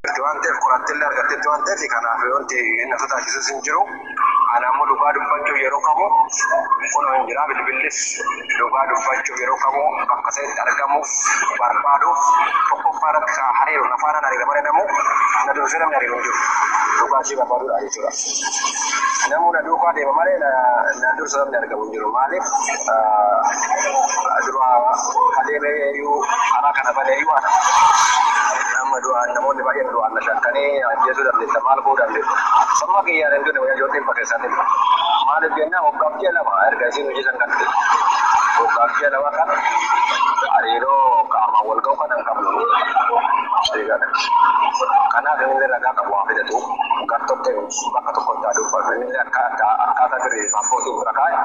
Waan ta'eef qorattillee argatteetti waan ta'eef, kanaaf wanti inni sodaachisus hin jiru. Ana ammoo dhugaa dubbachuuf yeroo kamu kun hin jira, bilbillis dhugaa dubbachuuf yeroo kamu bakka isaatti argamuuf barbaaduuf tokkoffaa irratti hariiru nafaanaan hariira malee namu na dursee namni hariiru hin jiru. Dhugaa ishee barbaaduudha jechuudha. Namuu na duukaa deema malee na dursa namni argamu hin jiru. Maaliif dura kadeemee iyyuu karaa kana banee iyyuu ana. Amma du'aan namoonni baay'een du'aan na shakkanii ajjeesuu dandeessa, maal gochuu dandeessa. Sababa kiyyaan hin duune wayyaa ijoolleen fakkeessanii. Maaliif jennaan, waggaaf ji'a 2 erga isiin hojii san galte. Waggaaf ji'a 2 kana hariiroo qaamaan wal ga'u kana hin qabnu. Kanaaf inni ragaa qabu haa fidatu. Gartokkee bakka tokkotti haa dubbatu. Inni akkaataa birrii paaspoortii bira kaa'e.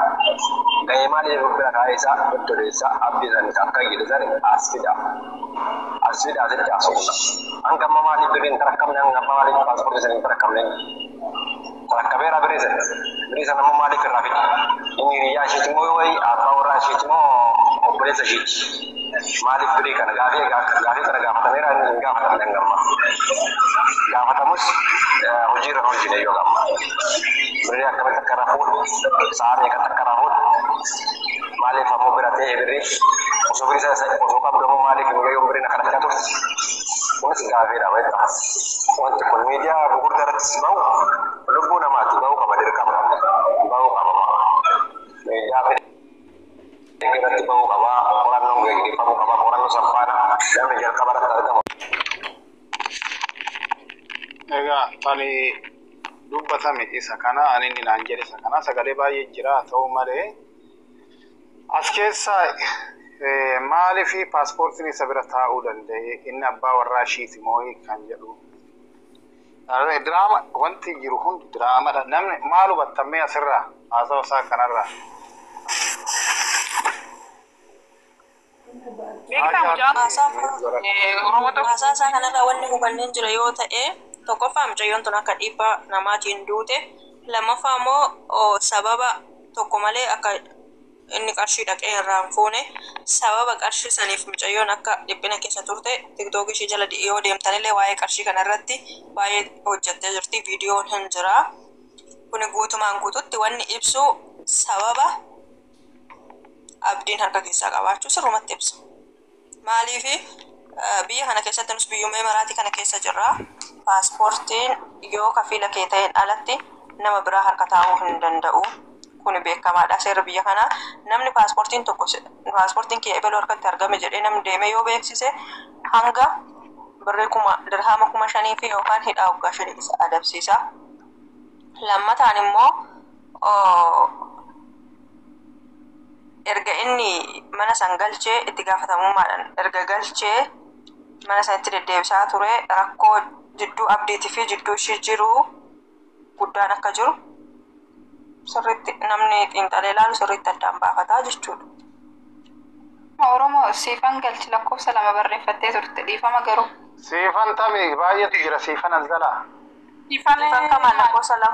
Gahee maaliif bira kaa'e isaa obboleessa abdii san akka jedhe san as fida. As fida, asitti haasofna. Hanga amma maaliif birrii hin tarakkamne? Hanga amma maaliif paaspoortii san hin tarakkamne? Tarakkameera birrii san. Birrii san ammoo maaliif irraa fide? Inni hiriyyaa isheeti moo wayi abbaa warraa isheeti moo obboleessa isheeti? Maaliif birrii kana gaafii kana gaafatameera? Inni hin gaafatamne hanga ammaa. Gaafatamus hojii irra hojii yoo gamma. Birrii akkamitti akka irraa fuudhu, sa'a meeqatti akka irraa fuudhu, maaliif ammoo bira ta'e birrii osoo birrii sana osoo qabdu ammoo maaliif hin gayyoo birriin akkana fidaa turte? Kunis gaafiidha beektaa. Wanti kun miidiyaa gurguddaa irrattis bahu lubbuu namaatti bahuu qaba, dirqama bahuu qaba. Miidiyaa irratti bahuu qaba, qorannoon gaggeeffamuu qaba, qorannoo sanfaana namni jalqaba irratti argamu. Egaa tani dubbatame isa kana, ani inni naan jedhe isa kana, sagalee baay'ee jira. Haa ta'u malee as keessa maaliif paaspoortiin isa bira taa'uu danda'e, inni abbaa warraa ishiiti moo kan jedhu. Diraama, wanti jiru hundi diraamadha. Namni maal hubattamee asirraa haasawa isaa kanarraa? Beektaa mucaan Oromoo tokko Haasaa isaa kanarraa wanni hubanneen jira yoo ta'e, tokkoffaa mucayyoon tun akka dhiibbaa namaatiin duute, lammaffaa immoo sababa tokko malee akka inni qarshii dhaqee irraa hin fuune, sababa qarshii saniif mucayyoon akka dhiphina keessa turte. TikTok ishii jala yoo deemtanillee waa'ee qarshii kana irratti baay'ee hojjettee jirti, viidiyoon hin jira. Kuni guutumaan guututti wanni ibsu sababa abdiin harka keessaa qabaachuu sirrumatti ibsa. Maaliifi biyya kana keessatti, nus biyyuma Imaraatii kana keessa jirra. Paaspoortiin yoo kafiila kee ta'een alatti nama biraa harka taa'uu hin danda'u. Kuni beekamaadha. Seerri biyya kanaa namni paaspoortiin tokko paaspoortiin kee ebaluu harkatti argame jedhee namni deemee yoo beeksise, hanga birrii 1000, dirhaama 5000 fi yookaan hidhaa waggaa 5 isa adabsiisa. Lammataan immoo erga inni mana san galchee, itti gaafatamummaadhaan erga galchee mana sanitti deddeebisaa ture, rakkoo jidduu abdiitii fi jidduu ishii jiru guddaan akka jiru sirriitti namni xiinxalee ilaalu sirriitti addaan baafataa jechuudha. Oromoo siifan galchi lakkoofsa 2 barreeffattee turte, dhiifama garuu. Siifan tamii baay'eetu jira, siifan as jalaa. Siifan Siifan kamaa lakkoofsa 2.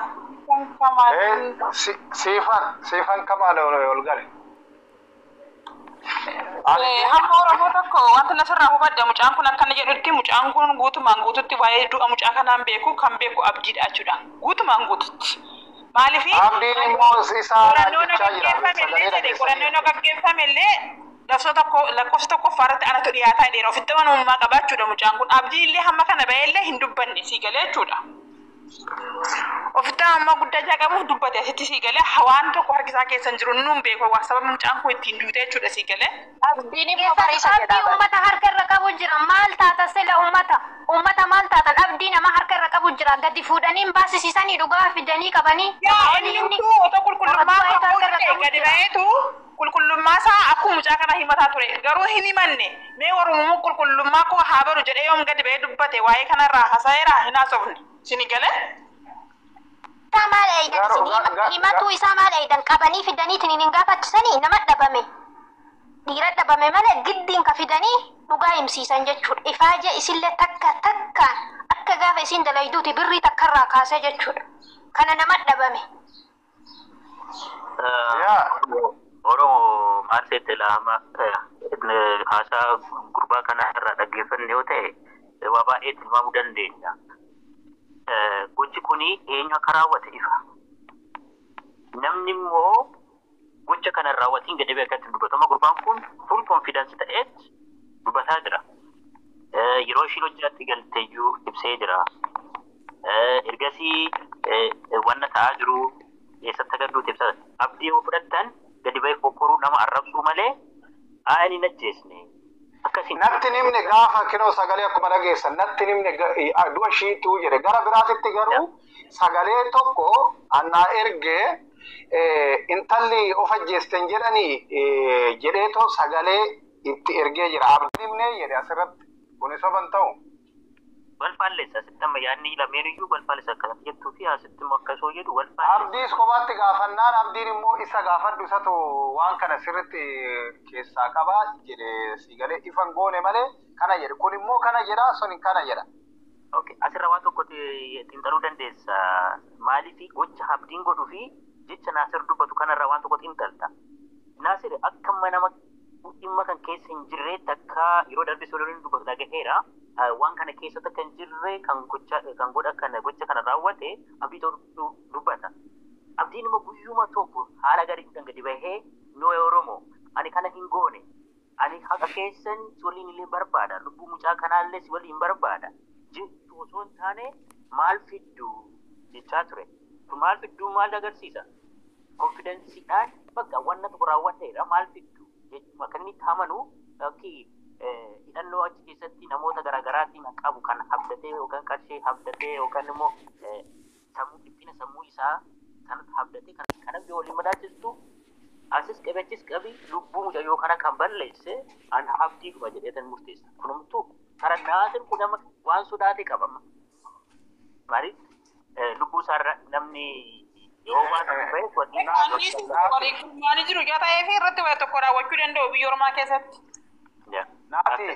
Siifan kamaa. Siifan kamaal ol gale. Hamma Oromoo tokko wanta nasirraa hubadhe, mucaan kun akkana jedhutti, mucaan kun guutumaan guututti waa'ee du'a mucaa kanaan beeku kan beeku abdiidha jechuudha. Guutumaan guututti. Maaliif Abdiin immoo isaa qorannoon jechaa jira. gaggeeffame illee Sagalee jedhe, dhageessanii. qorannoon gaggeeffame illee labsoo tokko lakkoofsa tokkoffaa irratti anatu dhiyaataa jedheera. Ofitti amanamummaa qabaachuudha mucaan kun. Abdiin illee hamma kana bahee illee hin dubbanne, sii galee jechuudha. Ofitti amanamummaa guddaa jaa qabuuf dubbate asitti, sii galee, waan tokko harki isaa keessa hin jiru, nuun beeku waa sababa mucaan kun ittiin duute jechuudha, sii galee. Abdiin immoo bariisa Abdii jedha. ummata harka irra qabu jira. Maal taata sila ummata? Ummata maal taatan? Abdii nama harka irra qabu jira. Gadi fuudhanii hin baasisiisanii dhugaa fidanii qabanii. Yaa inni hunduu otoo qulqullummaa Nama qabu harka irra ta'e qabu gadi jira. ba'eetu qulqullummaa isaa akkuma mucaa kana himataa ture, garuu hin himanne. Mee warrummaa qulqullummaa koo haa baru jedhee yoom gadi ba'ee dubbate? Waa'ee kanarraa haasa'eera? Hin haasofne, sini galee. Isaa maal eeydan Garuu isin himatuu isaa maal eeydan qabanii fidaniitiin hin gaafachisanii? Nama dhabame. Dhiira dhabame malee giddiin ka fidanii dhugaa himsiisan jechuudha. Ifaaje isillee takka takkaan akka gaafa isin dalayduuti birrii takkarraa kaasee jechuudha. Kana nama dhabame. Yaa. Oromoo maal seette laama haasaa gurbaa kana irraa dhaggeeffanne yoo ta'e, Waa baay'ee tilmaamuu dandeenya. Gochi kuni eenyu akka raawwate ifa. Namni immoo gocha kana raawwatiin gadi ba'ee akkatti dubbatu. Amma gurbaan kun full confidence ta'eet dubbataa jira. Yeroo ishiin hojjaatti galteeyyuu ibsee jira. Ergasii wanna ta'aa jiru eessatti akka duute ibsaa. Abdii yoo fudhattan gadi ba'ee fokkoruu nama arrabsuu malee ani hin ajjeesne. Akkasiin. Natti nimne gaafa kinoo sagalee akkuma dhageessan natti nimne du'a ishiitu jedhe. Gara biraatitti garuu sagalee tokko annaa ergee intalli of ajjeesten jedhanii jedheetoo sagalee itti ergee jira. Abdiin himnee jedhe asirratti kuni soban ta'u. Wal faalleessa asitti amma yaadni lameen iyyuu wal faalleessa akkasatti jettuu fi asitti immoo akkasoo jedhu wal faalleessa. Abdiis kophaatti gaafannaan abdiin immoo isa gaafadhu isatu waan kana sirritti keessaa qabaa jedhe si galee ifan goone malee kana jedhe kun immoo kana jedha sun kana jedha. Okay, asirra waan tokko xiinxaluu dandeessa. Maaliif gocha abdiin godhuu fi jecha Naasir dubbatu kanarraa waan tokko xiinxalta. Naasir akka nama dhimma kan keessa hin jirreetti akka yeroo darbe solooliin dubbatu dhagaheera. Waan kana keessatti akka hin jirre kan gocha kan godha kana gocha kana raawwate abdii ta'uu dubbata. Abdiin immoo guyyuma tokko haala gaariidhaan gadi bahee noo Oromoo ani kana hin goone, ani haqa keessan si waliin illee barbaada, lubbuu mucaa kanaallee si waliin barbaada jettu osoo hin taane maal fiddu jechaa ture. Kun maal fidduu maal agarsiisa? Confidenceiidhaan bakka wanna tokko raawwadheera maal fiddu jechuudha. Kan inni itti amanu hidhannoo achi keessatti namoota garaagaraatiin qabu kan abdatee yookaan qarshii abdatee yookaan immoo sammuu dhiphina sammuu isaa kan abdatee kan kana yoo waliin madaalchistu asis qabi achis qabi lubbuu mucayyoo kana kan balleesse an abdiidhuma jedhee murteessa. Kunumtuu kara Naasir kun nama waan sodaate qabama. Maaliif lubbuu isaarra namni yoo waan ta'e wanni Wanni gurmaanii jiru yoo ta'ee fi irratti waa tokko raawwachuu danda'u biyya ormaa keessatti. Naati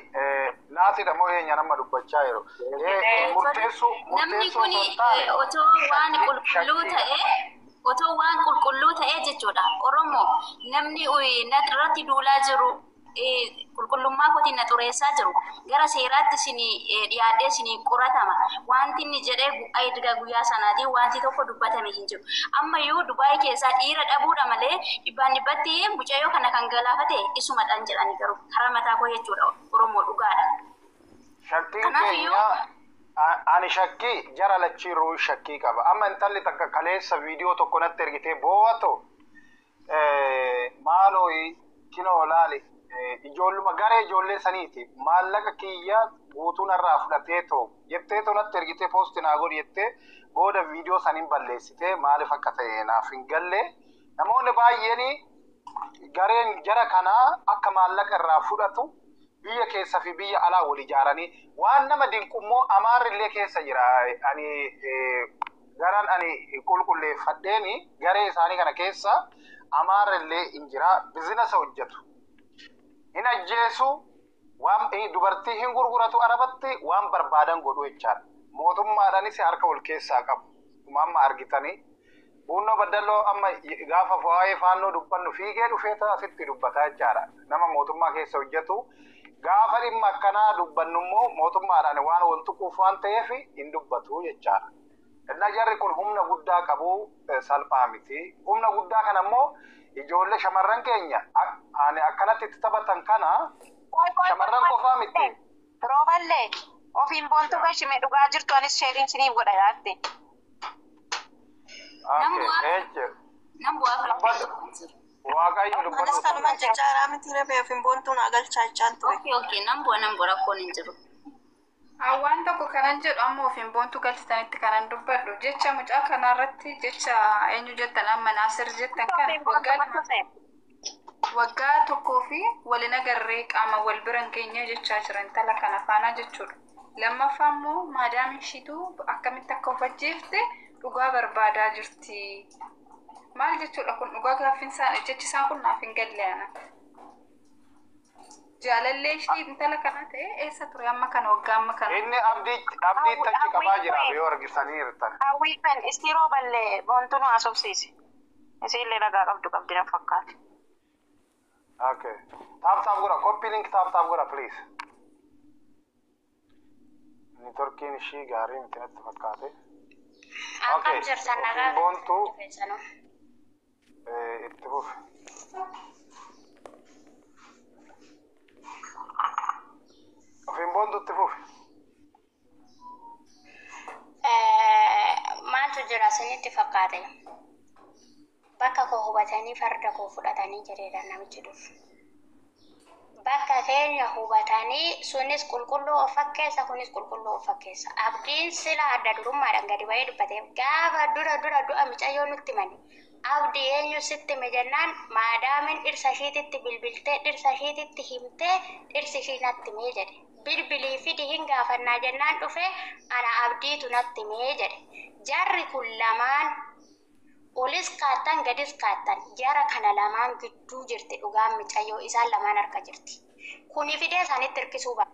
naatidha moo eenyu nama dubbachaa jiru? Murteessuu Namni murteessuu kun osoo hin taane otoo waan qulqulluu ta'e, otoo waan qulqulluu ta'e jechuudha. Oromoo namni na irratti duulaa jiru, qulqullummaa kootiin na xureessaa jiru, gara seeraatti isin dhiyaadhee isin qoratama. Wanti inni jedhee erga guyyaa sanaatiin wanti tokko dubbatame hin jiru. Ammayyuu Dubaay keessaa dhiira dhabuudha malee dhibbaan dhibbatti mucayyoo kana kan galaafate isumadhaan jedhani garuu karaa mataa koo jechuudha. Oromoo dhugaadha. Shakkiin Kanaafiyyuu keenya ani shakkii jara lachiirruu shakkii qaba. Amma intalli takka kaleessa viidiyoo tokko natti ergitee boo'atu maaloo kinoo laali ijoolluma garee ijoollee saniiti maallaqa kiyya guutuu narraa fudhatee too jettee too natti ergitee post naa godhi jettee booda viidiyoo saniin balleessitee maaliif akka ta'e naaf hin galle. Namoonni baay'een gareen jara kanaa akka maallaqa irraa fudhatu biyya keessa fi biyya alaa wal ijaaranii waan nama dinqummoo amaarrillee keessa jira. Ani garan ani qulqulleeffadheeni garee isaanii kana keessa amaarrillee hin jira, business hojjetu. Hin ajjeesu, waan dubartii hin gurguratu, arabatti waan barbaadan godhu jechaadha. Mootummaadhaanis harka wal keessaa qabu. Akkuma amma argitanii. Buunnoo Baddalloo amma gaafa waa'ee faannoo dubbannu fiigee dhufee asitti dubbataa jechaadha. Nama mootummaa keessa hojjetu. Gaafa dhimma akkanaa dubbannu immoo mootummaadhaan waan wal tuquuf waan ta'eef hin dubbatu jechaadha. Innaa jarri kun humna guddaa qabu, salphaa miti. Humna guddaa kana immoo ijoollee shamarran keenya ani akkanatti itti taphatan kana shamarran qofaa miti. Rooballee ofiin boontuu gashime dhugaa jirtu anis shareiin siniif godha yaatte. Nan bu'aa Eeche. nan bu'aa Dubbadhu. Waaqayyo Anis dubbadhu. kanumaan jechaaraa miti rebee ofiin boontuu naa galchaa jechaan ture. Okay, nan bu'a, nan bu'a, rakkoon hin jiru. Waan tokko kanan jedhu amma ofiin boontuu galchitanitti kanan dubbadhu jecha mucaa kanarratti jecha eenyu jettan amma Naasir jettan kana waggaa 2 waggaa tokkoo fi walin agarree qaama wal biran keenya jechaa jira intala kana faanaa jechuudha. Lammaffaa immoo maadaam ishiitu akkamitti akka of ajjeefte dhugaa barbaadaa jirti. Maal jechuudha kun dhugaa gaaffiin isaan jechi isaan kun naaf hin galle ana. Jaalallee ishii intala kana ta'e eessa ture amma kana waggaa amma kana? Inni abdii abdiitti achi qabaa jira yoo argisanii jirtan. Hawwiifen istii rooballee boontuu nu haasofsiisi. Isiillee ragaa qabdu qabdi na fakkaata. Okay. Tap tap godha. Copy link tap tap godha, please. Nitorkiin ishii gaarii miti natti fakkaate. Akkam Okay, jirtan ofiin nagaa boontuu keessanuu. Itti fufi. Ofiin boontuu itti fufi. Maaltu jira isinitti fakkaate? Bakka koo hubatanii farda koo fudhatanii jedheedha namichi dhufu. Bakka keenya hubatanii sunis qulqulluu of fakkeessa kunis qulqulluu of fakkeessa. Abdiin sila adda durummaadhaan gadi ba'ee dubbateef gaafa dura dura du'a micayyoo nutti mani. Abdii eenyu sitti hime jennaan maadaamin dhirsa ishiititti bilbiltee dhirsa ishiititti himtee dhirsi ishii natti himee jedhe. Bilbilii fidi hin gaafannaa jennaan dhufee ana abdiitu natti himee jedhe. Jarri kun lamaan olis kaattan gadis kaattan jara kana lamaan gidduu jirti dhugaan micayyoo isaan lamaan harka jirti. Kuni fidee isaanitti hirkisuu ba'a.